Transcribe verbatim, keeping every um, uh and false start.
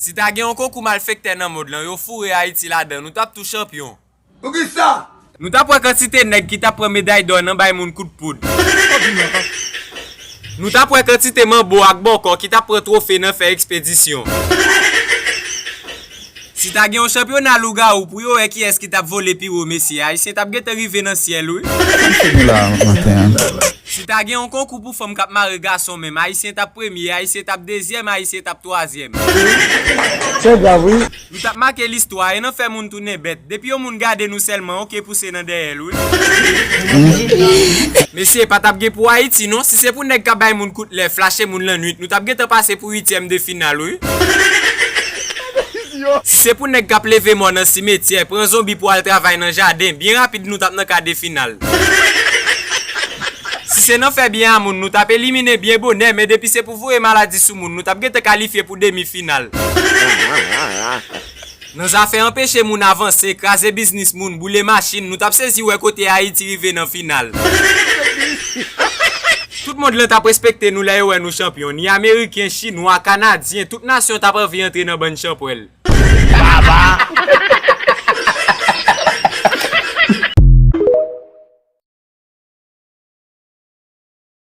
Si ta gen yon konkou malfektè nan mond lan, yo foure Ayiti ladan, nou t ap tou chanpyon. Poukisa? Nou t ap wè kantite nèg ki t ap pran meday dò nan bay moun kout poud. Nou t ap wè kantite manbo ak bòkò ki t ap pran twofe nan fè ekspedisyon. Si ta gen yon chanpyona lougawou pou yo wè kiyès ki t ap vole pi wo, mesye, Ayisyen t ap gentan rive nan syèl, wi. Ki nou la maten an? Si ta gen yon konkou pou fanm k ap mare gason menm, Ayisyen t ap premye, Ayisyen t ap dezyèm, Ayisyen t ap twazyèm. Se grav, wi. Nou t ap make listwa, e nan fè moun tounen bèt. Depi yon moun gade nou sèlman, oke pouse nan dèyè l, wi. Mesye, pa t ap gen pou Ayiti, non. Si se pou nèg k ap bay moun kout lè, flache moun lannwit, nou t ap gentan pase pou uityèm de final, wi. Si se pou nèg k ap leve mò nan simetyè, pran zonbi pou al travay nan jaden, byen rapid nou t ap nan ka de final. Si se nan fè byen a moun, nou t ap elimine byen bonè, men depi se pou voye maladi sou moun, nou t ap gentan kalifye pou demi final. Nan zafè anpeche moun avanse, kraze biznis moun, boule machin, nou t ap sezi wè kote Ayiti rive nan final. Tout mond lan t ap respekte nou lè yo wè nou chanpyon. Ni Ameriken, Chinwa, Kanadyen, tout nasyon t ap anvi antre nan bann chanpwèl. Baba!